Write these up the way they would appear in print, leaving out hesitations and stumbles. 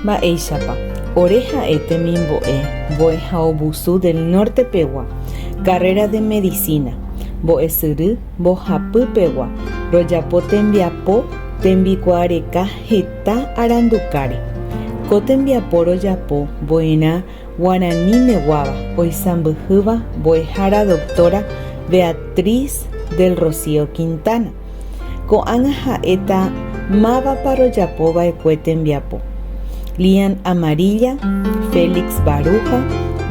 Mba'éichapa ore ha'e temimbo'e Mbo'ehaovusu del Norte pegua, carrera de Medicina, mbo'esyry mbohapy pegua, rojapo tembiapo tembikuaareka heta arandukáre. Ko tembiapo rojapo mbo'erã guaranímeguáva oisãmbyhýva mbo'ehára Doctora Beatriz del Rocío Quintana. Ko'ág̃a ha'éta mávapa rojapo va'ekue tembiapo. Lian Amarilla, Félix Baruja,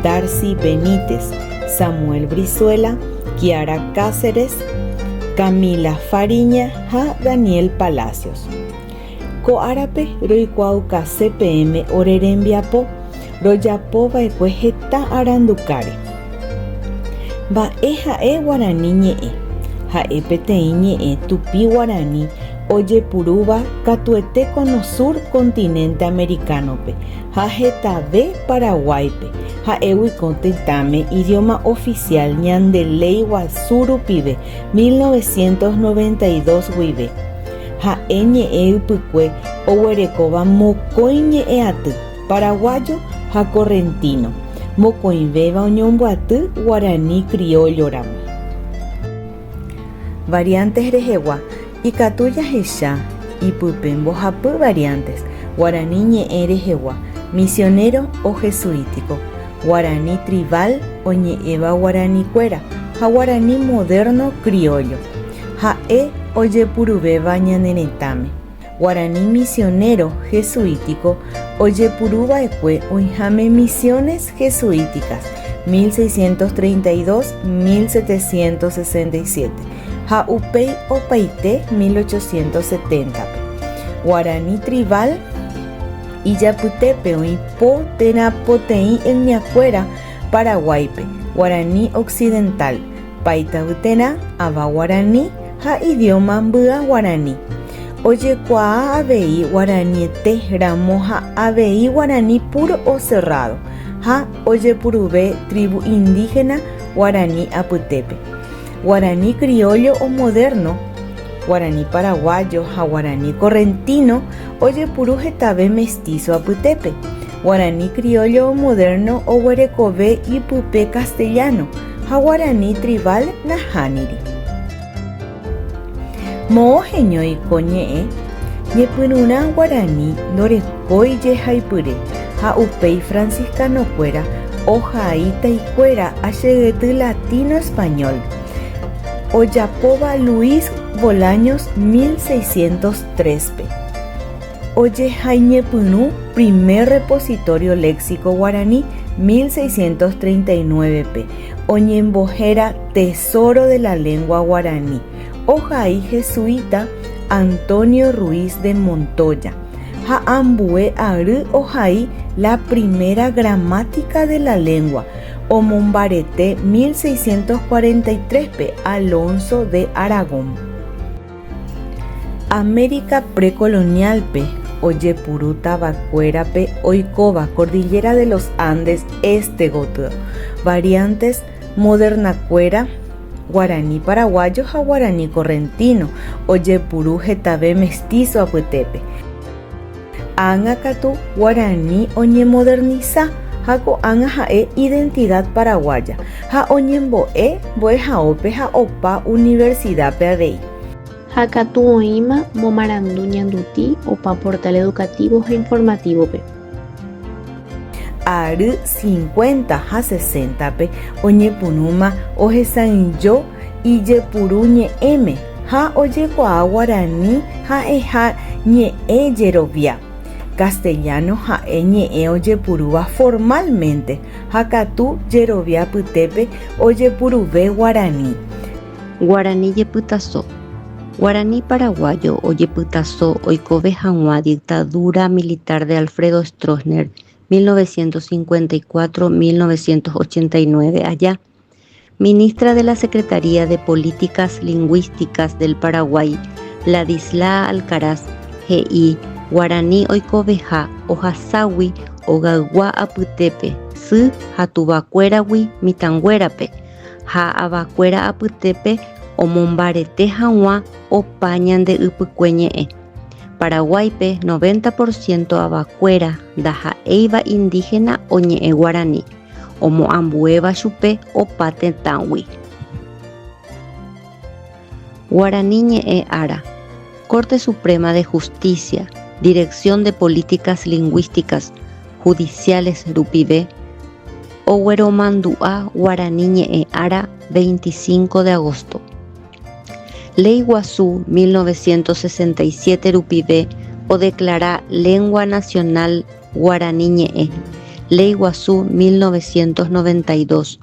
Darcy Benítez, Samuel Brizuela, Kiara Cáceres, Camila Fariña ha Daniel Palacios. Ko árape roikuaaukase peẽme ore rembiapo rojapo va'ekue heta arandukáre. Mba'e ha'e guarani ñe'ẽ? Ha'e peteĩ ñe'ẽ tupi guarani ojepurúva katuete Cono Sur continente americano-pe ha hetave Paraguáipe, ha'égui ko tetãme idioma oficial ñande Léi Guasu rupive 1992 guive. Ha'e ñe'ẽ ypykue oguerekóva mokõi ñe'ẽaty, paraguayo ha correntino, mokõivéva oñombyaty guarani criollo ramo. Variantes rehegua, ikatu jahecha ipype mbohapy variantes, guarani ñe'ẽ rehegua, misionero o jesuítico, guarani tribal oñe'ẽva guaranikuéra ha guarani moderno criollo. Ha'e ojepuruvéva ñane retãme. Guarani misionero jesuítico ojepuruva'ekue oĩháme Misiones Jesuíticas 1632-1767 ha upéi opaite 1870-pe. Guarani tribal ijapytépe oĩ po térã poteĩ etniakuéra Paraguáipe, Guarani Occidental, Paitavy térã ava guarani ha idioma mbya guarani. Ojekuaa avei guaraniete ramo ha avei guarani puro o cerrado ha ojepuruve tribu indígena guarani apytépe. Guarani criollo o moderno, guarani paraguayo ha guarani correntino ojepuru hetave mestizo apytépe. Guarani criollo o moderno oguerekove ipype castellano ha guarani tribal nahániri. Moõ heñói ko ñe'ẽ, ñepyrũrã guarani ndorekói jehaipyre ha upéi franciscano-kuéra ohai taikuéra achegety latino-español, ojapóva Luis Bolaños 1603-pe. Ojehaiñepyrũ primer repositorio léxico guarani 1639-pe, oñembohéra Tesoro de la Lengua Guarani, ohai jesuita Antonio Ruiz de Montoya, ha ambue ary ohai La primera gramática de la lengua, omombarete 1643-pe Alonso de Aragón. América precolonial-pe ojepuru tavakuérape oikóva Cordillera de los Andes este gotyo, variantes modernakuéra guarani paraguayo ha guarani correntino ojepuru hetave mestizo apytépe. Ág̃a katu guarani oñemodernisa ha ko'ág̃a ha'e identidad paraguaya ha oñembo'e mbo'ehaópe ha opa universidad-pe avei. Ha katu oĩma momarandu ñanduti opa portal educativo ha informativo-pe. Ary cincuenta ha sesenta-pe oñepyrũma ohesa'ỹijo ijepuru ñe'ẽme ha ojekuaa guarani ha'eha ñe'ẽ jerovia. Castellano ha'e ñe'ẽ ojepurúva formalmente ha katu jerovia apytépe ojepuruve guarani. Guarani jepytaso. Guarani paraguayo ojepytaso oikove hag̃ua dictadura militar de Alfredo Stroessner 1954-1989 aja. Ministra de la Secretaría de Políticas Lingüísticas del Paraguay, Ladislaa Alcaraz, he'i guarani oikoveha ohaságui ogaygua apytépe sy ha tuvakuéragui mitãnguérape ha avakuéra apytépe omombarete hag̃ua opa ñande ypykue ñe'ẽ. Paraguáipe 90 por ciento avakuéra ndaha'éiva indígena oñe'ẽ guarani, omoambuéva chupe opa tetãgui. Guarani ñe'ẽ ára. Corte Suprema de Justicia, Dirección de Políticas Lingüísticas Judiciales rupive, ogueromandu'a Guarani ñe'ẽ ára 25 de agosto. Léi Guasu 1967 rupive odeclara lengua nacional Guarani ñe'ẽ, Léi Guasu 1992,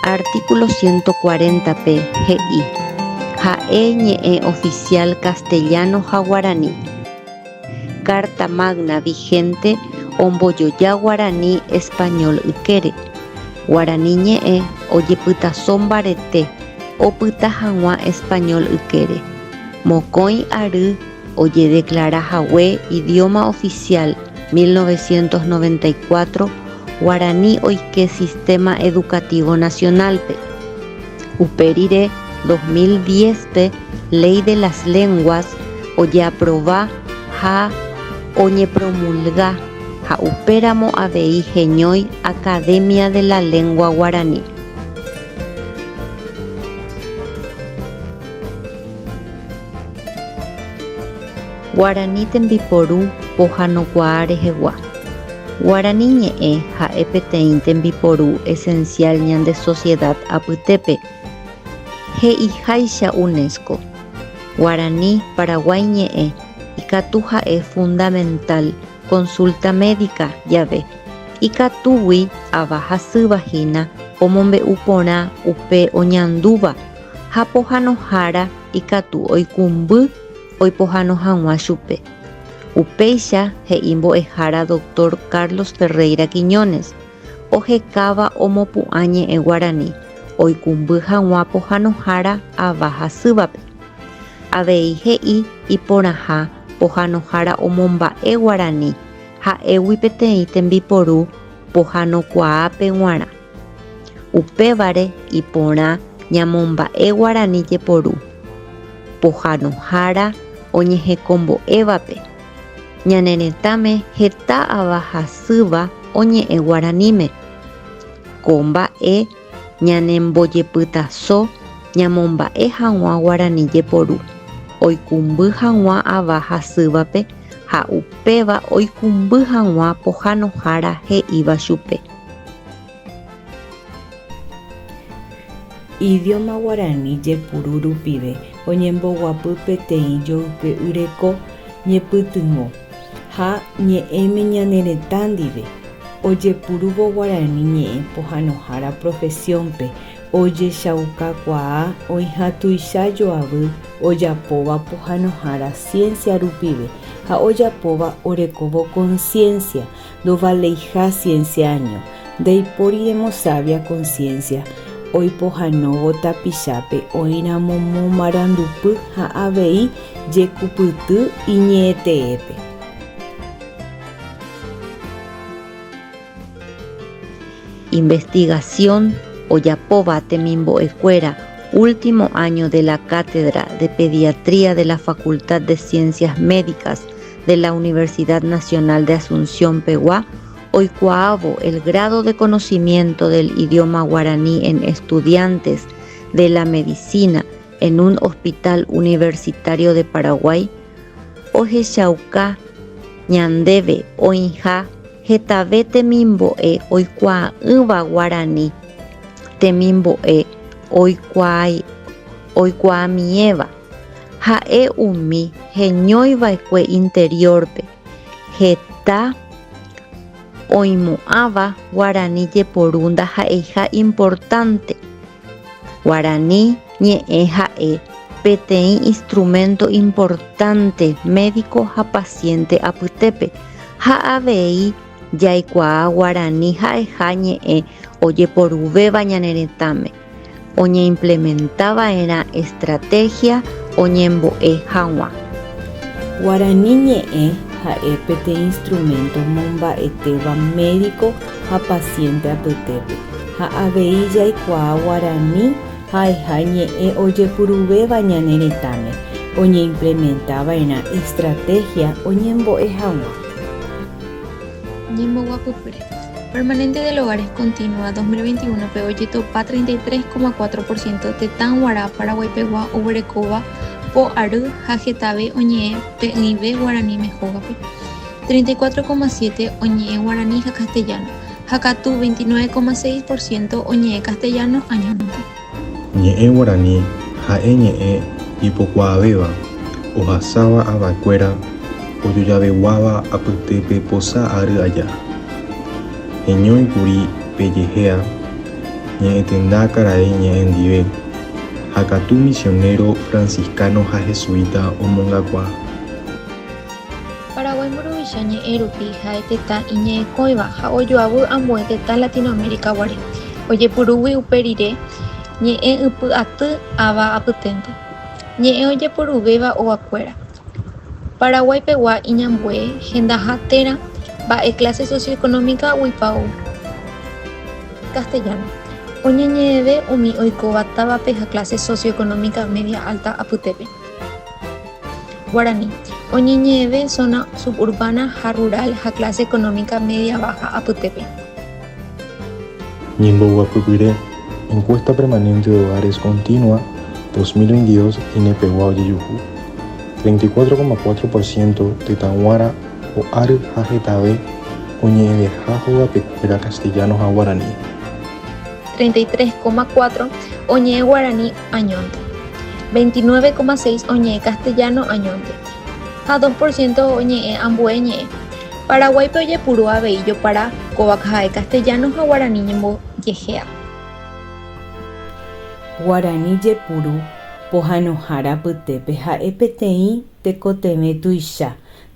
Artículo 140-pe he'i, Ha'e ñe'ẽ oficial castellano ha guarani. Carta Magna vigente ombojoja guarani español ykére. Guarani ñe'ẽ ojepytaso mbarete opyta hag̃ua español ykére. Mokõi ary ojedeclara hague idioma oficial 1994, Guarani oike Sistema Educativo Nacional-pe. Upe rire, 2010-pe, Ley de las Lenguas ojeaprova ha oñepromulga ha upéramo avei heñói Academia de la Lengua Guaraní. Guarani tembiporu pohanokuaa rehegua. Guarani ñe'ẽ ha'e peteĩ tembiporu esencial ñande sociedad apytépe, he'iháicha UNESCO. Guarani Paraguái ñe'ẽ ikatu ha'e fundamental consulta médica jave, ikatúgui ava hasýva hína omombe'u porã upe oñandúva ha pohanohára ikatu oikũmby oipohano hag̃ua chupe. Upéicha he'i mbo'ehára Doctor Carlos Ferreira Quiñónez, ohekáva omopu'ã ñe'ẽ guarani oikũmby hag̃ua pohanohára ava hasývape. Avei he'i iporãha pohanohára omomba'e guarani ha'égui peteĩ tembiporu pohanokuaápe g̃uarã. Upévare iporã ñamomba'e guarani jeporu pohanohára oñehekombo'évape. Ñane retãme heta ava hasýva oñe'ẽ guaraníme. Ko mba'e ñanembojepytaso ñamomba'e hag̃ua guarani jeporu, oikũmby hag̃ua ava hasývape ha upéva oikũmby hag̃ua pohanohára he'íva chupe. Idioma guarani jepuru rupive oñemboguapy peteĩ joyke'y reko ñepytyvõ ha ñe'ẽme ñane retã ndive. Ojepurúvo guarani ñe'ẽ pohãnohára profesión-pe ojechaukakuaa oĩha tuicha joavy ojapóva pohãnohára ciencia rupive ha ojapóva orekóvo conciencia Ndovaleiha ciencia año, ndaipóri remosavia conciencia oipohãnóvo tapichápe oĩramo momarandupy ha avei jekupyty iñe'ẽteépe. Investigación ojapóva temimbo'ekuéra último año de la Cátedra de Pediatría de la Facultad de Ciencias Médicas de la Universidad Nacional de Asunción pegua oikuaávo el grado de conocimiento del idioma guaraní en estudiantes de la medicina en un hospital universitario de Paraguay, ohechauka ñandéve oĩha hetave temimbo'e oikuaa'ỹva guarani, temimbo'e oikuaamiéva. Ha'e umi heñoiva'ekue interior-pe, heta oimo'ãva guarani jeporu ndaha'eiha importante. Guarani ñe'ẽ ha'e peteĩ instrumento importante médico ha paciente apytépe, ha avei jaikuaa guarani ha'eha ñe'ẽ ojeporuvéva ñane retãme. Oñeimplementa va'erã estrategia oñembo'e hag̃ua. Guarani ñe'ẽ ha'e peteĩ instrumento momba'etéva médico ha paciente apytépe, ha avei jaikuaa guarani ha'eha ñe'ẽ ojepuruvéva ñane retãme. Oñeimplementava'erã estrategia oñembo'e hag̃ua. Ñemboguapypyre. Permanente del Hogares Continua 2021-pe ojetopa 33,4 por ciento tetãguara Paraguaipegua oguerekóva po ary ha hetave oñe'ẽ py'ỹive guaraníme hógape, 34,7 oñe'ẽ guarani ha castellano, ha katu 29,6 por ciento oñe'ẽ castellano añónte. Ñe'ẽ guarani ha'e ñe'ẽ ipokuaavéva ohasáva avakuéra ojojaveguáva apytépe posa ary aja. Heñóikuri pe jehe'a ñe'ẽtenda karai ñe'ẽ ndive, ha katu misionero franciscano ha jesuita omongakuaa. Paraguái mburuvicha ñe'ẽ rupi ha'e tetã iñe'ẽkõiva ha ojoavy ambue tetã Latinoamérica guare, ojepurúgui upe rire ñe'ẽ ypy aty ava apyténte. Ñe'ẽ ojeporuvéva ogakuéra. Paraguái pegua iñambue hendaha térã mba'e clase socioeconómica guipa ou. Castellano. Oñeñe'ẽve umi oikóva távape ha clase socioeconómica media alta apytépe. Guarani. Oñeñe'ẽve zona suburbana ha rural ha clase económica media baja apytépe. Ñemboguapypyre, Encuesta Permanente de Hogares Continua 2022 INE-pegua ojejuhu, 34,4 por ciento tetãguára ho'áry ha hetave oñe'ẽveha hogapekuéra castellano ha guarani. 33,4 oñe'ẽ guarani añónte, 29,6 oñe'ẽ castellano añónte ha 2 por ciento oñe'ẽ ambue ñe'ẽ. Paraguáipe ojepuru avei jopara kóva ha'e castellano ha guarani ñembojehe'a. Guarani jepuru pohãnohára apytépe ha'e peteĩ tekotevẽ tuicha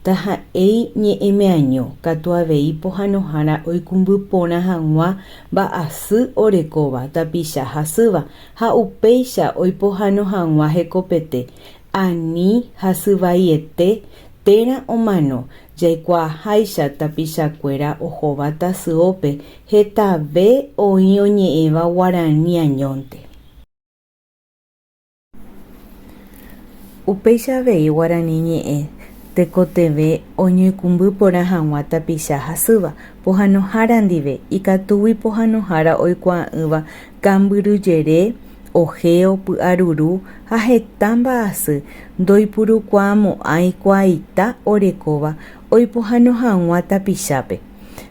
Ndaha'éi ñe'ẽme año, katu avei pohãnohára oikũmby porã hag̃ua mba'asy orekóva tapicha hasýva ha upéicha oipohãno hag̃ua hekopete, ani hasyvaiete térã omano, jaikuaaháicha tapichakuéra ohóva tasyópe hetave oĩ oñe'ẽva guarani añónte. Upéicha avei guarani ñe'ẽ tekotevẽ oñoikũmby porã hag̃ua tapicha hasýva pohãnohára ndive, ikatúgui pohãnohára oikuaa'ỹva kambyrujere, ohéo, py'aruru ha heta mba'asy ndoipurukuaamo'ãi kuaaita orekóva oipohãno hag̃ua tapichápe.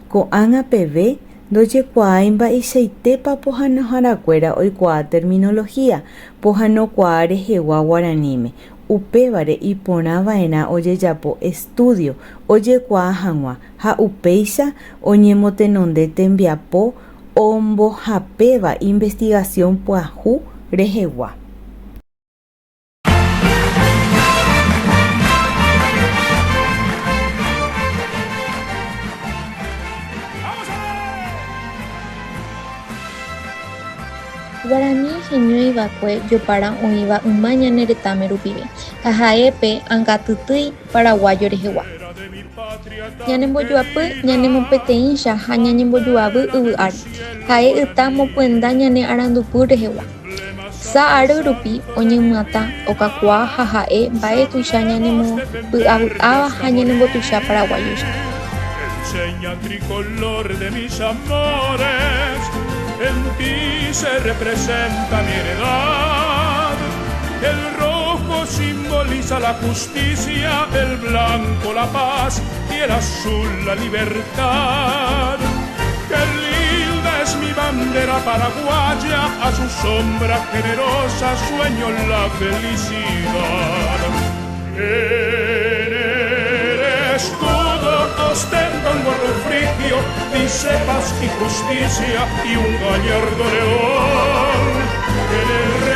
Ko'ág̃a peve Ndojekuaái mba'eichaitépa pohãnoharakuéra oikuaa terminología pohãnokuaa rehegua guaraníme, upévare iporãva'erã ojejapo estudio ojekuaa hag̃ua ha upéicha oñemotenonde tembiapo ombohapéva investigación pyahu rehegua. Guarani heñói va'ekue jopara oĩva yma ñane retãme rupive ha ha'e pe angatytýi paraguayo rehegua. Ñanembojoapy ñanemopeteĩcha ha ñañembojoavy yvy ári, ha'e yta mopyenda ñane arandupy rehegua. Sa ary rupi oñemyatã, okakuaa ha ha'e mba'e tuicha ñanemopy'avy'áva ha ñanembotuicha paraguáyoicha. Bandera paraguaya, a su sombra generosa sueño la felicidad. En el escudo ostenta un gorro frigio, dice paz y justicia y un gallardo león. En el